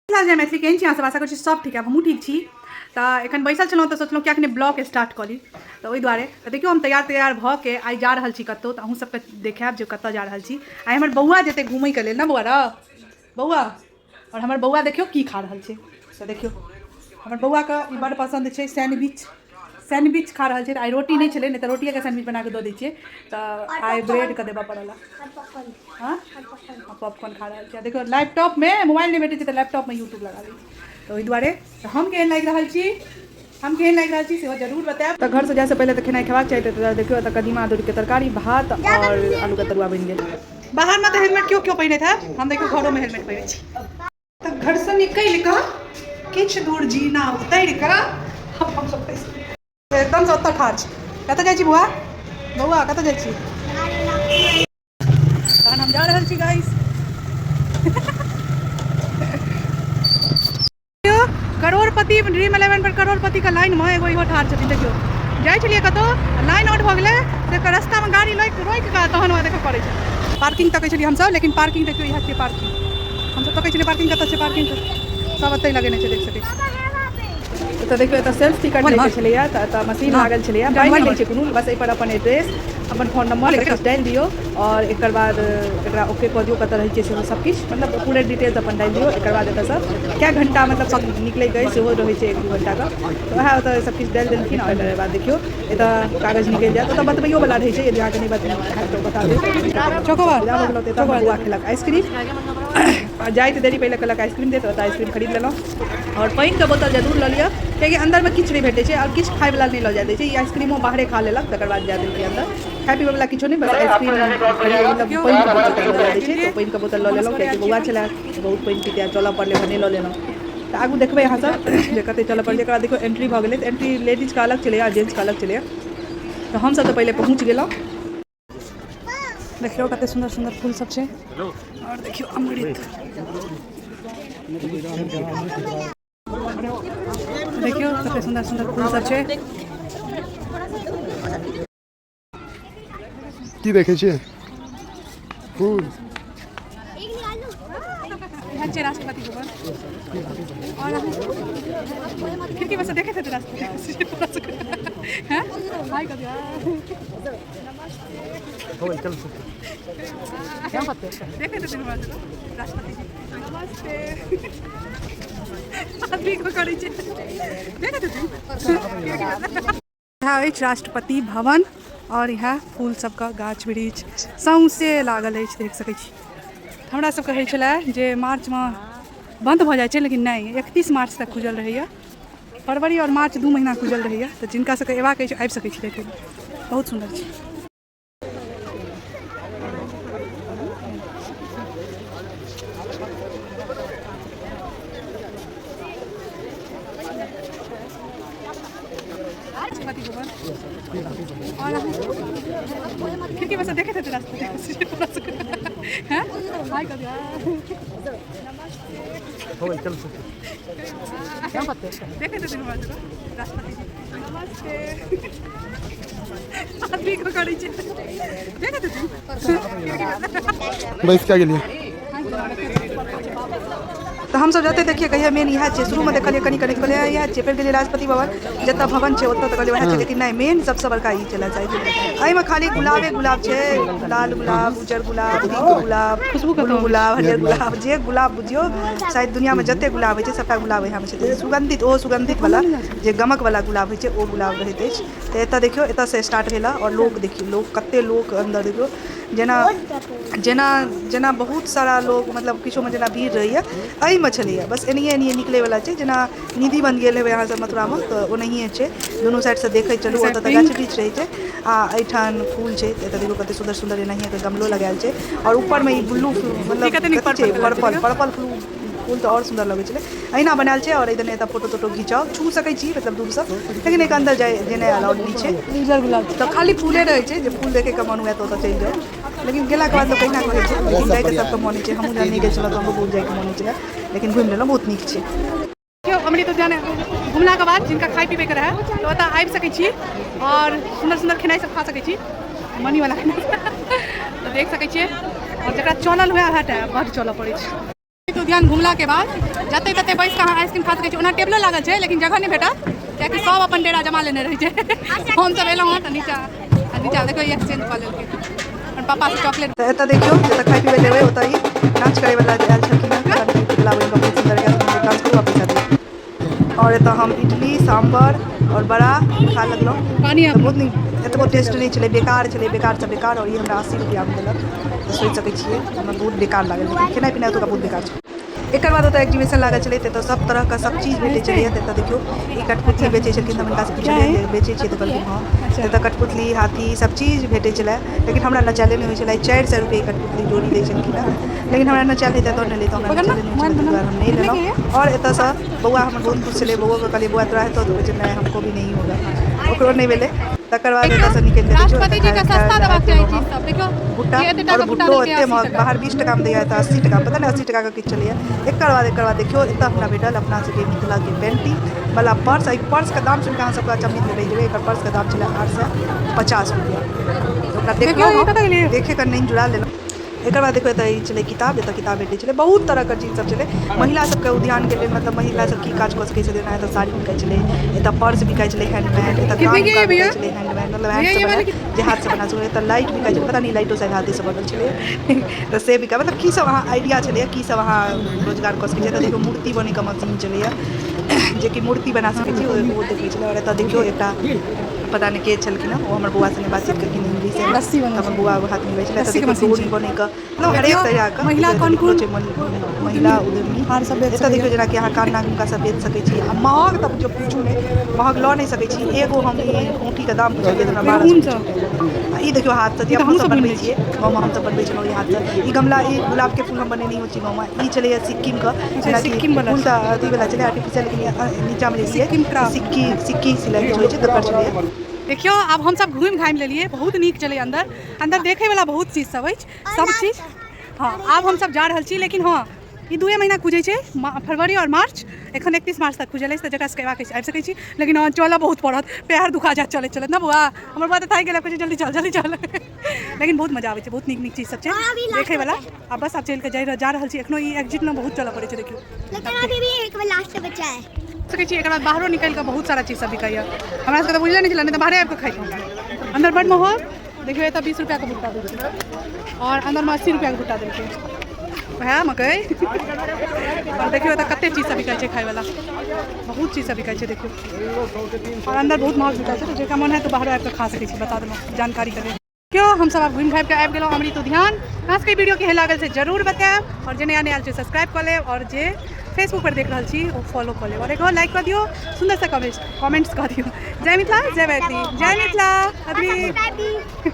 मिथिला जय मैथिली, केहन छी अहाँ सब? आशा करै छी सब ठीक है, हमहूँ ठीक छी। तऽ एखन बैसल छलहुँ तऽ सोचलहुँ कि अखने ब्लॉग स्टार्ट कऽ ली, तऽ ओहि दुआरे। तऽ देखियौ, हम तैयार तैयार भऽ के आइ जा रहल छी कतहु, तऽ अहूँ सबके देखायब जे कतऽ जा रहल छी। आइ हमर बौआ जेतै घूमयके लेल ने बौआ रौ बौआ। आओर हमर बौआ देखियौ की खा रहल छै। तऽ देखियौ, हमर बौआके ई बड्ड पसन्द छै सैंडविच, सैंडविच खा रहल छै। आइ रोटी नहि छलै, नहि तऽ रोटिएके सैंडविच बना कऽ दऽ दै छियै, तऽ आइ ब्रेडके देबऽ पड़ल। हँ, पॉपकॉर्न खा रहल छै। देखियौ, लैपटॉपमे मोबाइल नहि भेटै छै तऽ लैपटॉपमे यूट्यूब लगा लै छै, तऽ ओहि दुआरे। तऽ हम केहन लागि रहल छी, हम केहन लागि रहल छी, सेहो जरूर बतायब। तऽ घरसँ जाइसँ पहिले तऽ खेनाइ खेबाक चाही। तऽ देखियौ, एतऽ कदीमा अदौरीके तरकारी, भात आओर आलूके तरुआ बनि गेल। बाहरमे तऽ हेलमेट केओ केओ पहिरैत हैत, हम देखियौ घरोमे हेलमेट पहिरै छी। तऽ घरसँ निकलि कऽ किछु दूर जीना उतरि कऽ हमसभ एकदमसँ ओतऽ ठाढ़ छी। कतऽ जाइ छी बौआ? बौआ, कतऽ जाइ छी? तहन हम जा रहल छी गाइस। करोड़पति ड्रीम इलेवन पर करोड़पति के लाइन में एगो इहो ठाढ़ छथिन। देखियौ, जाइ छलियै कतौ, लाइन आउट भऽ गेलै तऽ रास्तामे गाड़ी रोकि रोकि कऽ तहन वहाँ देखऽ पड़ै छै। पार्किंग तकै छलियै हमसब, लेकिन पार्किंग देखियौ, इएह छियै पार्किंग। हमसब तकै छलियै पार्किंग कतऽ छै, पार्किंग सब एतै लगेने छै, देख सकै छी। एतऽ देखियौ, एतऽ सेल्फ टिकट लै के छलैया, तऽ एतऽ मशीन लागल छलैया। पाइ नहि लै छै कोनो, बस एहिपर अपन एड्रेस, अपन फोन नंबर किछु डालि दियौ आओर एकर बाद एकरा ओके कऽ दियौ। कतऽ रहै छियै सेहो सब किछु, मतलब पूरे डिटेल्स अपन डालि दियौ। एकर बाद एतऽसँ कए घंटा मतलब निकलैके अइ सेहो रहै छै, 1-2 घंटाके, तऽ उएह ओतऽ सब किछु डालि देलखिन। आओर एकर बाद देखियौ, एतऽ कागज निकलि जायत। ओतऽ बतबैयो वला रहै छै, यदि अहाँके नहि बत हैत तऽ बता देत। चोकोबार विदा भऽ गेलहुँ। तऽ एतऽ हमर बौआ खेलक आइसक्रीम आ जाइत देरी पहिले कहलक आइसक्रीम दे, तऽ ओतऽ आइसक्रीम खरीद लेलहुँ। आओर पानिके बोतल जरूर लऽ लिअ, कियाकि अन्दरमे किछु नहि भेटै छै आओर किछु खायवला नहि लऽ जाय दै छै। ई आइसक्रीमो बाहरे खा लेलक, तकर बाद जाय देलकै अन्दर। खाय पीबैवला किछो नहि, बस आइसक्रीम, मतलब पानिके बोतल लऽ जाय दै छै। तऽ पानिके बोतल लऽ लेलहुँ, कियाकि बौआ छलै, बहुत पानि पीते। चलऽ पड़लै, भने लऽ लेलहुँ। तऽ आगू देखबै अहाँसभ जे कतेक चलऽ पड़ै छै। एकर बाद देखियौ, एंट्री भऽ गेलै। तऽ एंट्री लेडीजके अलग छलैए आ जेंट्सके अलग छलैए। तऽ हमसभ तऽ पहिले पहुँच गेलहुँ। देखियौ, कते सुन्दर सुन्दर फूल सब छै। आओर देखियौ अमृत, देखियौ कते सुन्दर सुन्दर फूल सब छै। की देखै छियै? फूल। इएह छै राष्ट्रपति भवन। और अहाँ खिड़की पर से देखैत हेतै राष्ट्रपति हैं। हाय कऽ दियौ। देखैत हेतै हमरा सबके राष्ट्रपति जी। नमस्ते। आदमी को करै छै, देखैत हेतै। इएह अछि राष्ट्रपति भवन और इएह फूल सबके गाछ वृक्ष सौंसे लागल अछि, देख सकै छी। हमरा सबके होइ छलै जे मार्चमे बन्द भऽ जाइ छै, लेकिन नहि, 31 मार्च तक खुजल रहैए। फरवरी आओर मार्च 2 महीना खुजल रहैए। तऽ जिनका सबके अयबाक अछि, आबि सकै छी देखै लए, बहुत सुन्दर छै। राष्ट्रपति भवन और अहाँ खिड़की पर से देखैत हेतै राष्ट्रपति हैं। हाय कऽ दियौ। देखैत हेतै हमरा सबके राष्ट्रपति जी। नमस्ते। आदमी को करै छै, देखैत हेतै। बैस के गेलियै। तऽ हमसभ जते देखियै, कहियै मेन इएह छियै। शुरूमे देखलियै कनि कनि, कहलियै इएह छियै। फेर गेलियै राष्ट्रपति भवन, जतऽ भवन छै ओतऽ, तऽ कहलियै उएह छै, लेकिन नहि, मेन सबसँ बड़का ई छलै शायद। एहिमे खाली गुलाबे गुलाब छै, लाल गुलाब, उज्जर गुलाब, पिंक गुलाब, ब्लू गुलाब, हरियर गुलाब, जे गुलाब बुझियौ, शायद दुनियामे जते गुलाब होइ छै, सबटा गुलाब इएहमे छै। सुगन्धित, ओहो सुगन्धित वला जे गमक वला गुलाब होइ छै, ओ गुलाब रहैत अछि। तऽ एतऽ देखियौ, एतऽसँ स्टार्ट भेल आओर लोक देखियौ, लोक कते लोक अन्दर। देखियौ, जेना जेना जेना बहुत सारा लोक, मतलब किछोमे जेना भीड़ रहैए, एहिमे छलैए। बस एनाहिए एनाहिए निकलैवला छै, जेना निधि बन गेल हेबै अहाँसभ मथुरामे, तऽ ओनाहिए छै। दुनू साइडसँ देखैत चलू। ओतऽ तऽ गाछ वृक्ष रहै छै आ एहिठाम फूल छै। तऽ एतऽ देखियौ, कते सुन्दर सुन्दर एनाहिए गमलो लगायल छै। आओर ऊपरमे ई ब्लू, मतलब कथी छै, पर्पल, पर्पल फूल तऽ आओर सुन्दर लगै छलै। अहिना बनायल छै। आओर एहि एतऽ फोटो तोटो घिचाउ, छू सकै छी मतलब दूरसँ, लेकिन एहिके अन्दर जाय जेनाइ अलाउड नहि छै। तऽ खाली फूले रहै छै। जे फूल देखैके मन हुए तऽ ओतऽ चलि जाउ, लेकिन गेलाके बाद लोक अहिना कहै छै, लेकिन जाइके सबके मन होइ छै। हमहूँ जहन नहि गेल छलहुँ तऽ हमरो बहुत जाइके मन होइ छलै, लेकिन घुमि लेलहुँ, बहुत नीक छै। देखियौ, अमृत उद्यान घुमलाके बाद जिनका खाइ पीबैके रहए तऽ ओतऽ आबि सकै छी आओर सुन्दर सुन्दर खेनाइ सब खा सकै छी, मनीवला खेनाइ। तऽ देख सकै छियै। आओर जकरा चलल हुए वएह टा, बड्ड चलऽ पड़ै छै। उद्यान घुमला के बाद जते तते बैस कऽ अहाँ आइसक्रीम खा सकै छी। ओना टेबलो लागल छै लेकिन जगह नहि भेटत, कियाकि सब अपन डेरा जमा लेने रहै छै। हमसब एलहुँ हँ तऽ नीचा आ नीचा देखियौ एक्सचेंज कऽ लेलकै अपन पापा से चॉकलेट। तऽ एतऽ देखियौ जतऽ खाइ पीबै लेबै ओतऽ ई नाच करै वला आयल छलखिन हँ, पता नहि पुतला बनि कऽ बहुत सुन्दर डांस करू आ पैसा दियौ। और एतऽ हम इडली सांबर और बड़ा खा लगलहुँ। पानी तऽ बहुत नीक, एतबो टेस्ट नहि छलै, बेकार छलै, बेकारसँ बेकार। और ई हमरा 80 रुपैआमे देलक, तऽ सोचि सकै छियै हमरा बहुत बेकार लागल। लेकिन खेनाइ पिनाइ ओतुका बहुत बेकार छै। एकर बाद ओतऽ एग्जीबिशन लागल छलै, तऽ एतऽ सब तरहके सब चीज भेटै छलैए। तऽ एतऽ देखियौ ई कठपुतली बेचै छलखिन, तऽ हम हुनकासँ पुछलियै जे बेचै छियै, तऽ कहलखिन हँ। तऽ एतऽ कठपुतली हाथी सब चीज भेटै छलै, लेकिन हमरा नचायले नहि होइ छलै। 400 रुपैए ई कठपुतली जोड़ी दै छलखिन हँ, लेकिन हमरा नचायल होइतै तऽ नहि लैतहुँ, हमरा नचायले नहि होइ छलै, ताहि दुआरे हम नहि लेलहुँ। और एतऽसँ बौआ हमर बहुत खुश छलै। बौओके कहलियै बौआ तोरा हेतौ, तऽ कहै छै नहि हमको भी नहीं होगा, ओकरो नहि भेलै। तकर बाद एतऽसँ निकलि कऽ देखियौ राष्ट्रपति जी के सस्ता देबाक चाही चीज सब। देखियौ भुट्टा ई एते और टाका भुट्टा भुट्टो देलकै एते 80 महग, टका। बाहर 20 टकामे दैए, एतऽ 80 टका, पता नहि 80 टकाके किछु छलैए। एकर बाद देखियौ एतऽ हमरा भेटल अपना सबके मिथिलाके पेन्टिंग वला पर्स। एहि पर्सके दाम सुनि कऽ अहाँ सबके अचंभित रहि जेबै। एकर पर्सके दाम छलै 850 रुपैआ। ओकरा देखियौ, देखलहुँ ई कतऽ गेलियै? देखे कऽ नहि जुड़ा लेलहुँ। एकर बाद देखियौ एतऽ ई छलै किताब, एतऽ किताब भेटै छलै, बहुत तरहके चीज सब छलै। महिला सबके उद्यानके लेल, मतलब महिला सब की काज कऽ सकै छलै, जेना एतऽ साड़ी बिकाइ छलै, एतऽ पर्स बिकाइ छलै, हैंडमेड, एतऽ कितने कान के है बिकाइ भैया? छलै, हैंडमेड मतलब भैया, हैंडसँ ये वाले बनायल, जे हाथसँ बना सकै। एतऽ लाइट बिकाइ छलै, पता नहि लाइटो शायद हाथेसँ बनल छलै, तऽ से बिकाइ, मतलब की सब अहाँ आइडिया छलैए, की सब अहाँ रोजगार कऽ सकै छी। एतऽ देखियौ मूर्ति बनैके मशीन छलैए, जेकि मूर्ति बना सकै छी, ओ देखै छलै। आओर एतऽ देखियौ एकटा पता नहि के छलखिन हँ, ओ हमर बौआ संगे बातचीत केलखिन हिन्दीसँ, रस्सी बनल तऽ हमर बौआ हाथ मिलबै छलै। रस्सीके एतऽ देखियौ मशीन डोरी छै। बनैके, मतलब हरेक तरहके महिला कोन कोन छै, महिला उद्यमी। हार सब बेच एतऽ देखियौ जेनाकि अहाँ कान नाक हुनका सब बेच सकै छी। आ महग तऽ बुझियौ पूछू नहि, महग लऽ नहि सकै छी। एगो हम ई औँठीके दाम पुछलियै तऽ हमरा 1200 आ ई देखियौ हाथसँ जे ई तऽ अपनो हमहूँ सब सब बनबै बुनि लै छियै गाँवमे, हमसब बनबै छलहुँ ई हाथसँ। ई गमला, ई गुलाबके फूल हम बनेने छी गाँवमे। ई छलैए सिक्किमके, जेनाकि सिक्किम वला फूल तऽ अथीवला छलै आर्टिफिशियल, लेकिन नीचाँमे जे सिक्किम छै क्राफ्ट। सिक्की सिक्की सिलाइ होइ छै तकर छलैए। देखियौ आब हमसब घुमि घामि लेलियै, बहुत नीक छलै। अन्दर अन्दर देखैवला बहुत चीज सब अछि, सब चीज। हँ आब हमसब जा रहल छी, लेकिन हँ ई 2 महीना खुजै छै, फरवरी आओर मार्च। एखन 31 मार्च तक खुजल अछि, तऽ जकरा सबके अयबाक अछि आबि सकै छी, लेकिन हँ चलऽ बहुत पड़त, पैर दुखा जायत चलैत चलैत ने बौआ। हमर बौआ तऽ थाकि गेल, कहै छै जल्दी चल जल्दी चल, लेकिन बहुत मजा आबै छै, बहुत नीक नीक चीज सब छै देखैवला। आ बस आब चलि कऽ जा रहल छी। एखनो ई एग्जिट ने बहुत चलऽ पड़ै छै। देखियौ लेकिन अभी भी एक बार लास्ट बचा है सकै छी। एकर बाद बाहरो निकलि कऽ बहुत सारा चीज सब बिकाइए। हमरा सबके तऽ बुझले नहि छलै, नहि तऽ बाहरे आबि कऽ खैतहुँ। अन्दर बड महग। देखियौ एतऽ 20 रुपैआके भुट्टा दै छै और अन्दरमे 80 रुपैआके भुट्टा देलकै, वएह मकइ। और देखियौ एतऽ कते चीज सब बिकाइ छै, खाइवला बहुत चीज सब बिकाइ छै। देखियौ और अन्दर बहुत महग बिकाइ छै, तऽ जेकरा मन है तऽ बाहरो आबि कऽ खा सकै छी। बता देलहुँ जानकारी के लेल। क्यों हमसब आब घुमि घामि कऽ आबि गेलहुँ अमृत उद्यान। अहाँ सबके वीडियो केहन लागल से जरूर बतायब, और जे नया नया आयल छै सब्सक्राइब कऽ लेब, और जे फेसबुक पर देख रहल छी ओ फॉलो कऽ लेब, और एगो लाइक कऽ दियौ, सुन्दर सा कमेंट्स कऽ दियौ। जय मिथिला, जय मैथिली, जय मिथिला। अभी सब्सक्राइब भी।